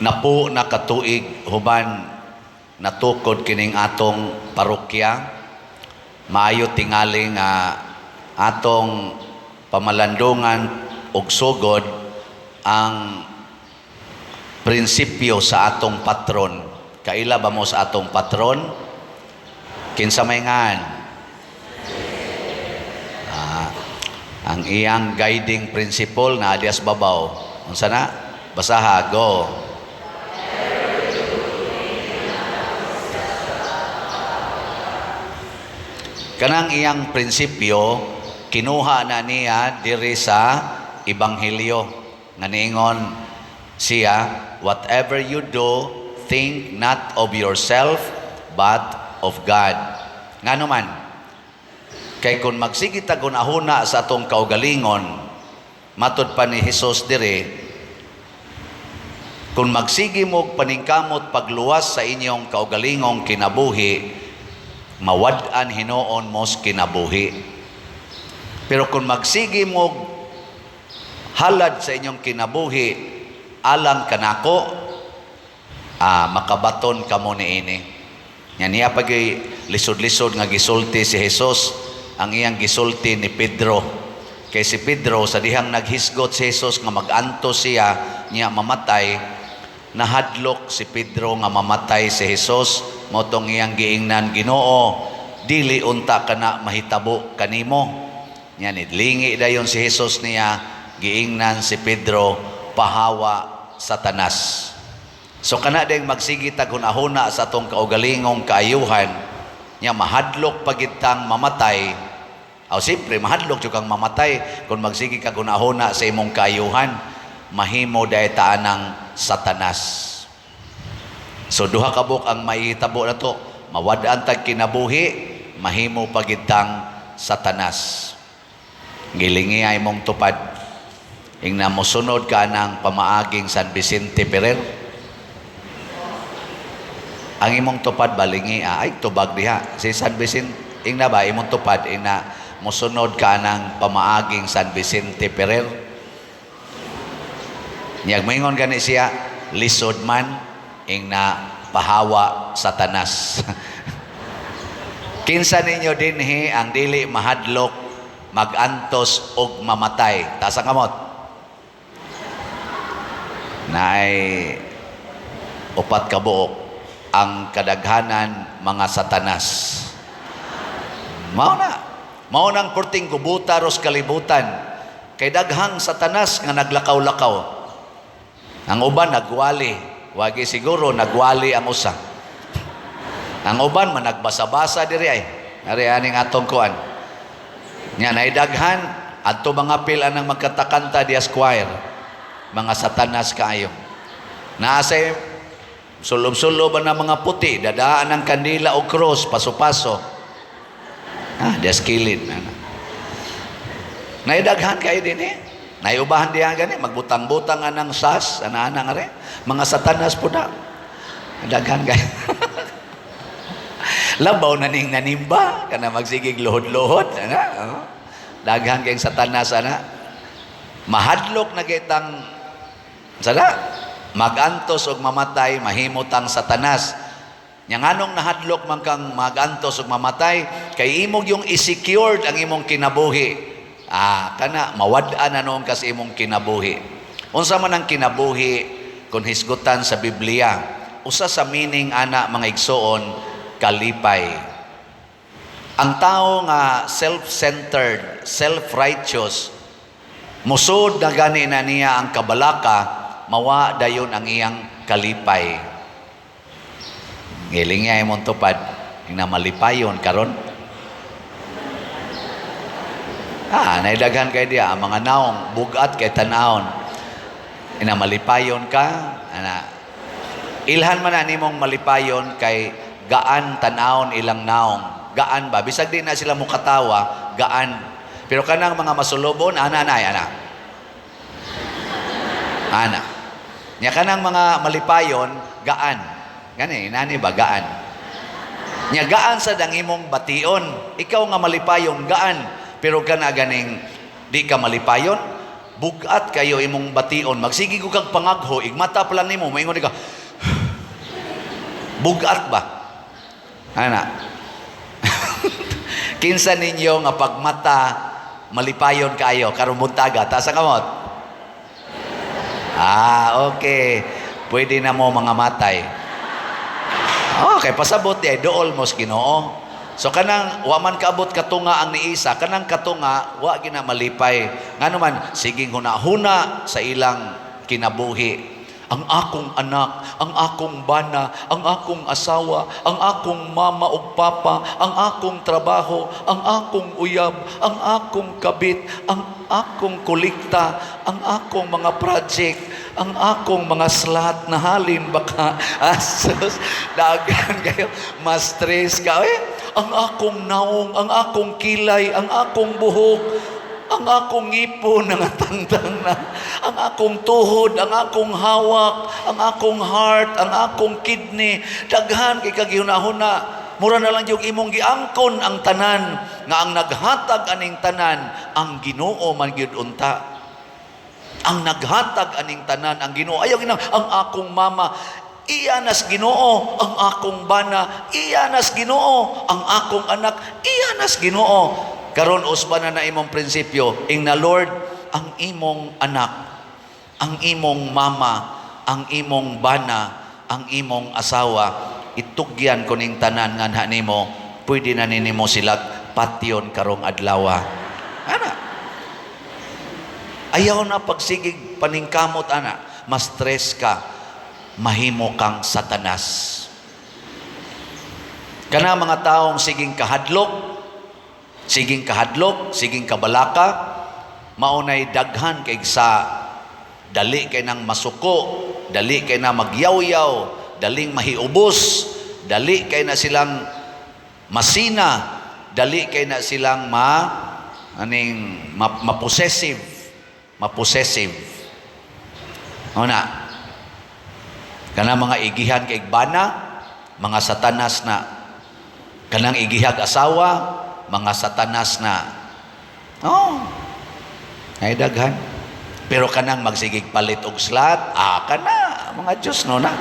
Napo na katuig human natukod kining atong parokya. Maayo tingali nga atong pamalandungan og sugod ang prinsipyo sa atong patron. Kaila ba mo sa atong patron? Kinsa may ngan? Ah, ang iyang guiding principle na dias babaw. Unsa na? Basaha, go. Kanang iyang prinsipyo kinuha na niya diri sa Ebanghelyo nga niingon siya, "Whatever you do, think not of yourself but of God." Ngano man? Kay kung magsige tag hunahuna sa atong kaugalingon, matud pa ni Jesus diri, kung magsige mo paningkamot pagluwas sa inyong kaugalingong kinabuhi, mawad-an hinuon mos kinabuhi. Pero kung magsige mo halad sa inyong kinabuhi alang kanako, makabaton kamo niini. Nya niya pag lisod-lisod nga gisulti si Jesus, ang iyang gisulti ni Pedro. Kay si Pedro, sa dihang naghisgot si Jesus nga mag-antos siya niya mamatay, nahadlok si Pedro nga mamatay si Jesus. Mao tong iyang giingnan, "Ginoo, dili unta kana mahitabo kanimo." Nya nidlingi dayon si Jesus niya, giingnan si Pedro, "Pahawa, Satanas." So kana ding magsige tag hunahuna sa atong kaugalingong kaayuhan, nya mahadlok pagitang mamatay. Aw, siyempre mahadlok jud kang mamatay kung magsige kag hunahuna sa imong kaayuhan, mahimo diay ta anang Satanas. So duha ka buok ang mahitabo nato, mawad-an tag kinabuhi, mahimo pagitang Satanas. Gilingi ay mong tupad. Ingna mosunod ka ng pamaaging San Vicente Ferrer. Ang imong tupad balingi, ay tubag diha. Si San Vicente, ingna ba imong tupad, ingna mosunod ka ng pamaaging San Vicente Ferrer. Niyag moingon gani siya, "Lisod man," ingna, "Pahawa, Satanas." Kinsa ninyo dinhi ang dili mahadlok magantos og mamatay? Taas ang kamot. Naay upat ka buok, ang kadaghanan mga satanas. Mao na. Mao nang perting gubuta ros kalibutan. Kay daghang satanas nga naglakaw-lakaw. Ang uban nagwali. Wagi siguro nagwali ang usa. Ang uban man nagbasa-basa diri ay. Ari aning atong kuan. Nya nay daghan adto mga pil anang magkatakanta dias choir. Mga satanas kaayo. Naa say sulob-sulob na mga puti, dadaan ang kandila o cross, paso-paso. Ah, dias kilid. Ana. Naidaghan kayo din eh. Naiubahan diha gani, magbutang-butang anang sas, ana-ana nga re. Mga satanas po na. Daghan kayo. Labaw na ning nanimba, kana magsigig luhod-luhod. Ana, oh. Daghan kayong satanas, ana. Mahadlok na kitang, sana, magantos og mamatay, mahimutang satanas. Nya nganong nahadlok man kang magantos og mamatay? Kay imong yung i-secured ang imong kinabuhi. Ah, kana mawad-an na noon kas imong kinabuhi. Unsa man ang kinabuhi kung hisgutan sa Biblia? Usa sa meaning ana, mga igsoon, kalipay. Ang tao nga self-centered, self-righteous, musod na gani na niya ang kabalaka, mawa dayon ang iyang kalipay. Giling niya imong tupad, na malipayon karon. Ah, naidaghan kay diya ang mga naong bugat kay tanawon. Ina malipayon ka, ana. Ilhan man na nimong malipayon kay gaan tanawon ilang naong. Gaan ba? Bisag di na sila mukatawa, gaan. Pero kanang mga masulobon, ana na, ana. Ana. Nya kanang mga malipayon, gaan. Gani, nani ba gaan? Nya gaan sa dang imong bation. Ikaw nga malipayon, gaan. Pero kana ganing di ka malipayon, Bugat kayo imong bation, magsige ko kag pangagho, igmata pa lang nimo, moingon ka, bugat ba? Ana. Kinsa ninyo nga pagmata malipayon kayo karong buntaga? Taas ang kamot. Ah, okay. Pwede na mo mga matay. Okay, pasabot di ay dool mo sa Ginoo. So kanang wa man kaabot katunga ang niisa, kanang katunga wa gina malipay. Ngano man siging huna-huna sa ilang kinabuhi. Ang akong anak, ang akong bana, ang akong asawa, ang akong mama ug papa, ang akong trabaho, ang akong uyab, ang akong kabit, ang akong kolekta, ang akong mga project, ang akong mga slot na halin baka asos daghan kayo, mas stress ka eh. Ang akong naong, ang akong kilay, ang akong buhok, ang akong ngipon nangatangtang na, ang akong tuhod, ang akong hawak, ang akong heart, ang akong kidney, daghan kay kagihuna-huna. Mura na lang yung imong giangkon ang tanan, nga ang naghatag aning tanan, ang Ginoo man gyud unta. Ang naghatag aning tanan, ang Ginoo. Ayaw ginang ang akong mama, iya nas Ginoo, ang akong bana, iya nas Ginoo, ang akong anak, iya nas Ginoo. Karon usba na na imong prinsipyo, ing na Lord, ang imong anak, ang imong mama, ang imong bana, ang imong asawa, itugyan ko ning tanan nga nimo, pwede na nimo sila patyon karong adlawa. Ana. Ayaw na pagsigig paningkamot ana, mas stress ka, mahimo kang satanas. Kana mga taong siging kahadlok, siging kahadlok, siging kabalaka, maunay daghan kay sa dali kay nang masuko, dali kay na magyawyaw, daling mahiubos, dali kay na silang masina, dali kay na silang ma aning ma, mapossessive, mapossessive. Una, kana mga igihan kay bana, mga satanas na. Kanang igihag asawa, mga satanas na. Oh. Ay daghan. Pero kanang magsigig palit og slot, ah, kana mga Diyos no na.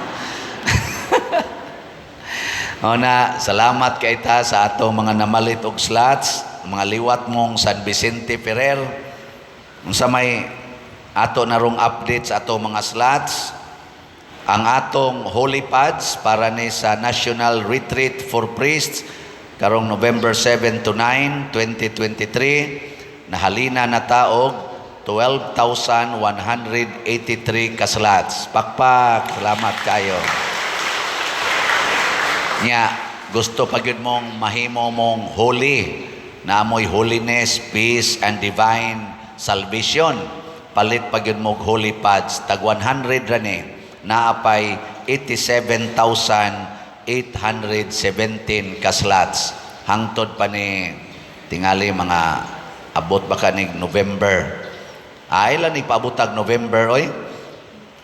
O na, salamat kay ta sa atong mga namalit og slots, mga liwat mong San Vicente Ferrer. Unsa may ato narong update sa atong mga slots? Ang atong holy pads para ni sa National Retreat for Priests karong November 7 to 9, 2023, nahalina na ta og 12,183 ka slots. Pakpak, salamat kayo. Nya, gusto pa gyud mong mahimo mong holy, na amoy holiness, peace, and divine salvation. Palit pa gyud mo og holy pads, tag 100 ra ni, naapay 87,817 ka slots. Hangtod pa ni tingali mga abot ba ka ni November. Ay lang ni paabotag November oy.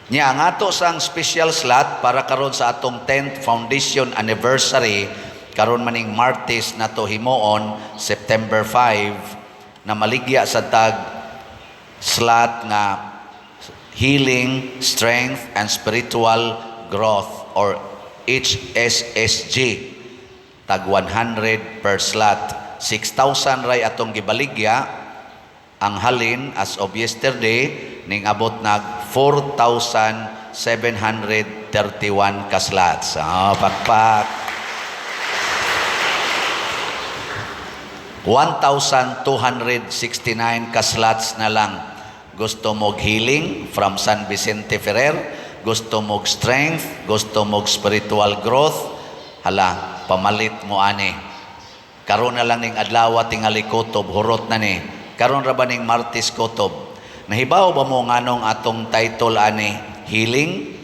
Nya ang ato sang special slot para karon sa atong 10th foundation anniversary karon maning Martes na to himuon, September 5, na maligya sa tag slot nga Healing, Strength and Spiritual Growth or HSSG, tag 100 per slot. 6,000 ray atong gibaligya. Ang halin as of yesterday ning abot nag 4,731 ka slots. Oh, pakpak. 1,269 ka slots na lang. Gusto mo healing from San Vicente Ferrer, gusto mo strength, gusto mo spiritual growth, hala, pamalit mo ani. Karon na lang ning adlaw tingali kutob, hurot na ni. Karon ra ba ning Martes kutob? Nahibaw ba mo nganong atong title ani healing?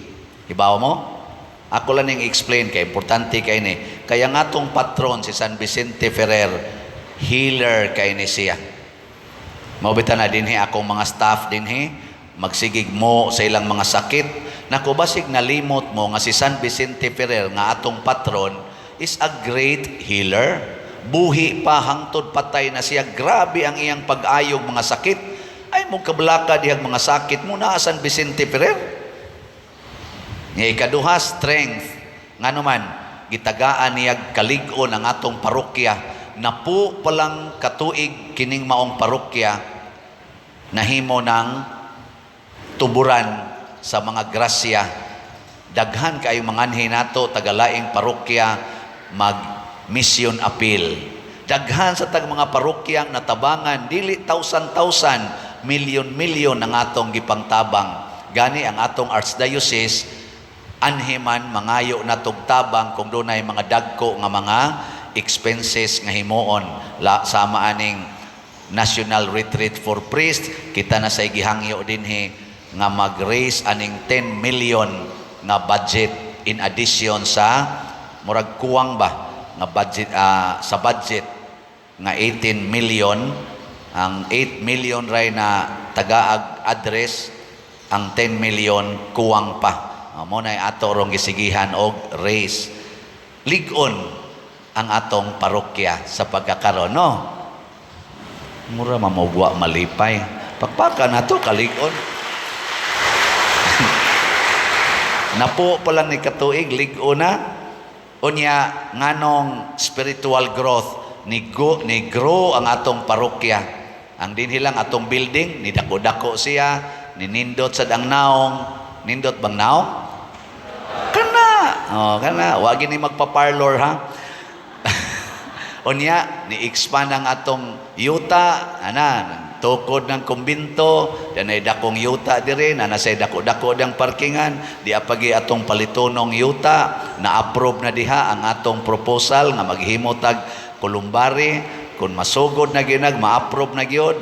Hibaw mo? Ako lang ning explain kay importante kay ni. Kaya nga atong patron si San Vicente Ferrer, healer kay ni siya. Mao bitaw na dinhi akong mga staff dinhi magsigig mo sa ilang mga sakit. Nako, basig nalimot mo nga si San Vicente Ferrer nga atong patron is a great healer. Buhi pa hangtod patay na siya, grabe ang iyang pag-ayog mga sakit. Ay mo kabalaka dihang mga sakit mo naa San Vicente Ferrer. Nga ikaduha, strength. Ngano man, gitagaan niyag kalig-on ang atong parokya. Napo palang katuig kining maong parokya nahimo ng tuburan sa mga grasya. Daghan kayo mga anhi nato tagalaing parokya mag mission appeal. Daghan sa tag mga parokyang natabangan, dili thousand thousand, milyon milyon ang atong gipangtabang. Gani ang atong archdiocese anhi man mangayo na tabang kung dunay mga dagko nga mga expenses nga himuon la sama aning National Retreat for Priests. Kita na sa gihangyo dinhi nga mag-raise aning 10 million nga budget in addition sa murag kuwang ba nga budget, sa budget nga 18 million. Ang 8 million ray na tagaag address, ang 10 million kuwang pa. Mo na ato rong gisigihan og raise. Lig-on ang atong parokya sa pagkakaron, no? Mura mamugwa malipay. Pakpaka na to kalig-on. Napo pa lang ni katuig, lig-on na. Unya, nganong spiritual growth, ni grow ang atong parokya. Ang dinhi lang atong building, ni dako-dako siya, ni nindot sad ang naong. Nindot bang naong? Kana! Oh, kana. Wa gini magpa-parlor, ha? Unya, ni expand ang atong yuta, ana, tukod ng kumbinto, danay dakong yuta dire, na nasa dako-dako dang parkingan, di apagi atong palitonong yuta, na-approve na diha ang atong proposal nga maghimo tag columbary. Kung masugod na ginag, ma-approve na gyud,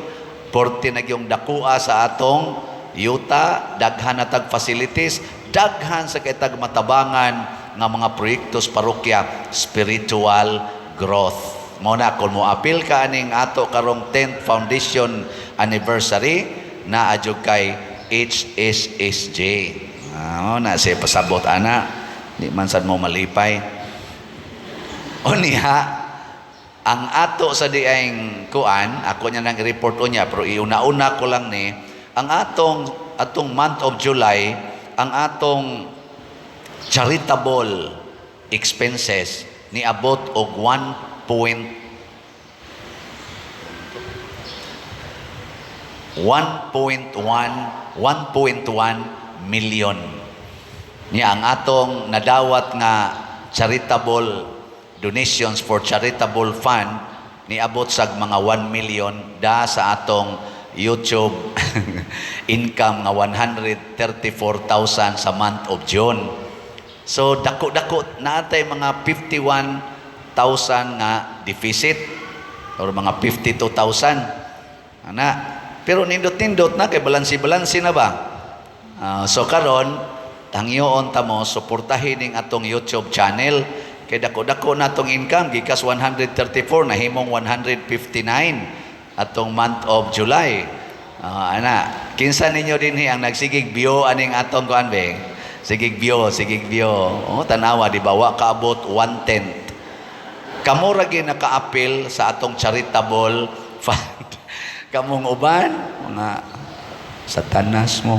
porte na gyung dakua sa atong yuta, daghan na tag facilities, daghan sa kay tag matabangan nga mga proyektos parokya, spiritual growth. Mo na kung mo apil ka aning ato karong 10th foundation anniversary na adyo kay HSSJ. Mo na siya pasabot ana, di man sad mo malipay. O niya, ang ato sa diang kuan, ako niya nang report unya, pero iuna-una ko lang ni ang atong month of July, ang atong charitable expenses niabot og 1 point 1.1 1.1 million. Niya ang atong nadawat nga charitable donations for charitable fund niabot sag mga 1 million da sa atong YouTube income nga 134,000 sa month of June. So dako-dako naatay mga 51,000 nga deficit or mga 52,000. Ana, pero nindot-nindot na kay balansi-balansi na ba? So karon tangyoon ta mo suportahin ning atong YouTube channel kay dako-dako na atong income gikas 134 nahimong 159 atong month of July. Ana, kinsa ninyo dinhi ang nagsigig view aning atong kuan be? Sigig view, sigig view. Oh, tanawa di ba wa kaabot 1/10. Kamo ra gyud naka-apil sa atong charitable fund. Kamong uban, mga satanas mo.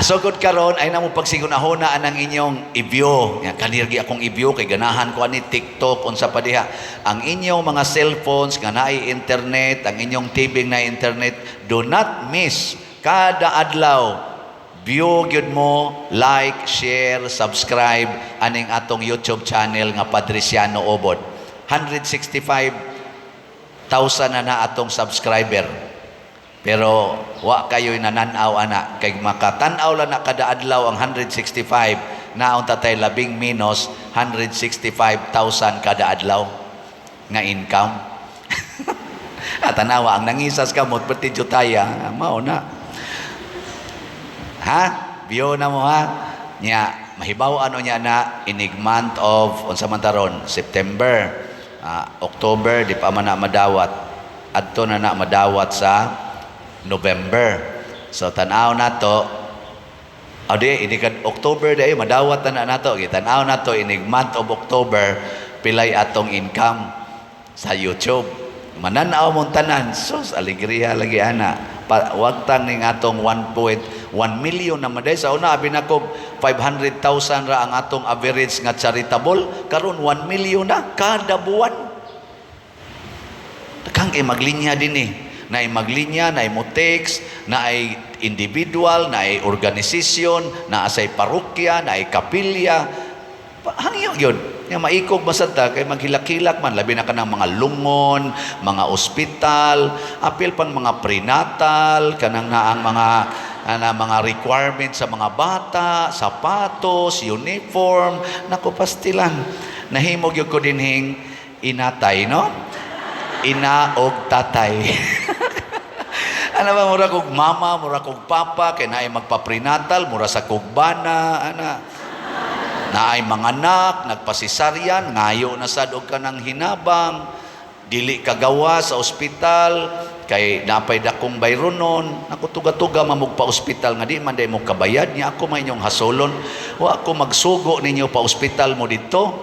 So good karon ay namo pagsigunahona anang inyong i-view. Ya, kanirgi akong i-view kay ganahan ko ani TikTok unsa pa diha. Ang inyong mga cellphones nga naay internet, ang inyong TV na internet, do not miss kada adlaw view gyud mo, like, share, subscribe aning atong YouTube channel nga Padriciano Obod. 165,000 na na atong subscriber. Pero wa kayo'y nananaw ana kay makatan-aw lang na kada adlaw ang 165 naon tatay labing minus 165,000 kada adlaw nga income. At tanawa ang nangisas kamot pati jutaya mao na. Ha? View na mo ha? Nya mahibaw ano niya na inig month of unsa man taron September, October di pa man na madawat. Adto na na madawat sa November. So tan-aw nato adi inig October di madawat na na nato. Gitan-aw nato inig month of October pilay atong income sa YouTube. Mananaw mong tanan, sus alegria lagi ana. Pa, wagtang ning atong 1.1 million na maday sa una, abi nako 500,000 ra ang atong average nga charitable, karon 1 million na kada buwan. Kang maglinya din eh. Na maglinya, na mo text, na ay individual, na ay organisasyon, na asay parokya, na ay kapilya. Hangyo yun. Nga maikog masad ta kay maghilak-hilak man, labi na kanang mga lungon, mga ospital, apil pang mga prenatal, kanang naang mga ana mga requirements sa mga bata, sapatos, uniform, nako, pastilan. Nahimo gyud ko dinhing inatay, no? Ina og tatay. Ana ba, mura kog mama, mura kog papa, kay naay magpa-prenatal, mura sa kog bana, ana. Naay manganak, nagpasisaryan, ngayo na sad og kanang hinabang, dili kagawa sa ospital, kay napay dakong bayronon. Naku, tuga-tuga mamog pa ospital nga di man day mo kabayad niya. Ako may inyong hasolon, wa ako magsugo ninyo pa ospital mo dito.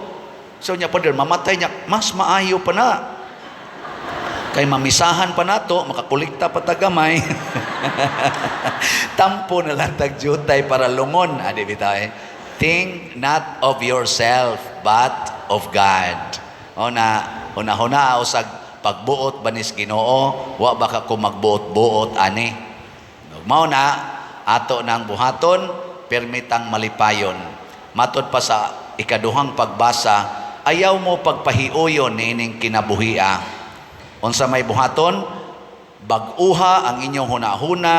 So nya, "Father, mamatay niya." Mas maayo pa na kay mamisahan pa nato, makakolekta pa tagamay. Tampo na lang tag jutay para lungon. Adi bitaw eh. Think not of yourself but of God. O na huna-huna usag pagbuot banis Ginoo, wa ba ka ko magbuot-buot ani? Mao na ato nang buhaton, permitang malipayon. Matod pa sa ikaduhang pagbasa, ayaw mo pagpahiuyon niining kinabuhia. Unsa may buhaton? Bag-uha ang inyong hunahuna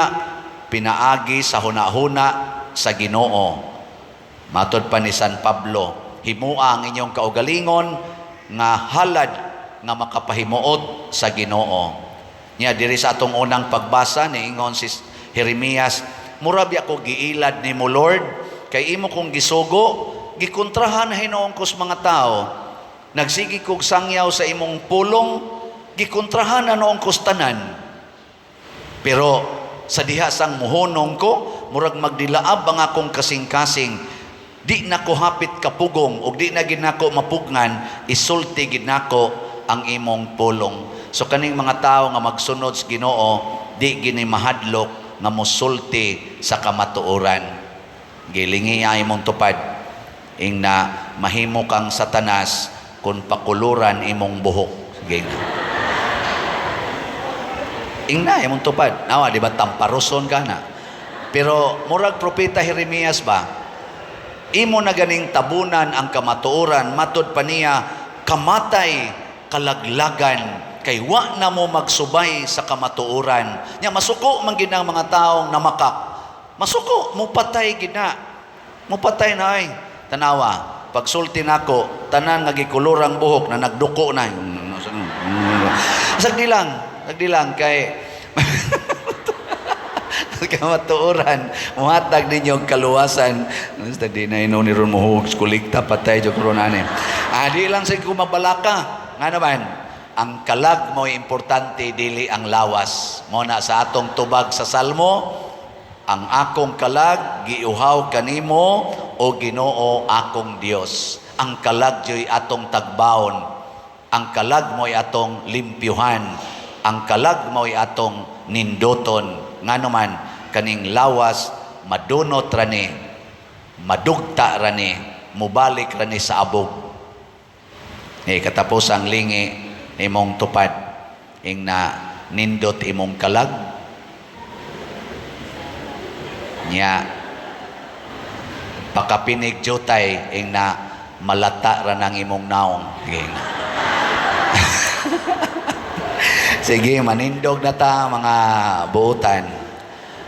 pinaagi sa hunahuna sa Ginoo. Matod pa ni San Pablo, himua ang inyong kaugalingon nga halad nga makapahimuot sa Ginoo. Nya diri sa atong unang pagbasa, niingon si Jeremias, "Mura biya ko giilad nimo, Lord, kay imo kong gisugo, gikontrahan na hinuon ko sa mga tao. Nagsigi kog sangyaw sa imong pulong, gikontrahan na noon ko sa tanan. Pero sa diha sang muhunong ko, murag magdilaab ang akong kasing-kasing. Di na ko hapit kapugong ug di na gid nako mapugnan, isulti gid nako ang imong pulong." So kaning mga tawo nga magsunod sa Ginoo, di gini mahadlok nga mosulti sa kamatuoran. Gilingi ay imong tupad ing na mahimo kang Satanas kung pakuluran imong buhok. Sige na. Ing na imong tupad. Nawa, di ba tamparuson ka na? Pero murag propeta Jeremias ba? Imo na ganing tabunan ang kamatuoran, matod pa niya, kamatay, kalaglagan, kay wa na mo magsubay sa kamatuoran. Nya masuko man gid ang mga taong namakak. Masuko, mupatay gid na. Mupatay na ay. Tanawa, pagsulti nako, tanan nga gikulurang buhok na nagduko na. Sagdi lang kay kamatuoran muhatag ninyo og kaluwasan. Basta di na ino ni ron mo kulikta, patay jud karon ani. Ah, di lang sa ko mabalaka. Nga naman ang kalag mo importante, dili ang lawas. Mo na sa atong tubag sa Salmo, "Ang akong kalag giuhaw kanimo, o Ginoo akong Dios." Ang kalag joy atong tagbaon, ang kalag mo'y atong limpyuhan, ang kalag mo'y atong nindoton. Ngano man kaning lawas madunot ra ni, madugta ra ni, mubalik ra ni sa abog. Eh katapos ang lingi imong tupad ing na nindot imong kalag nya pakapinig jutay ing na malata ra nang imong naong. Sige na. Sige, manindog na ta, mga buutan.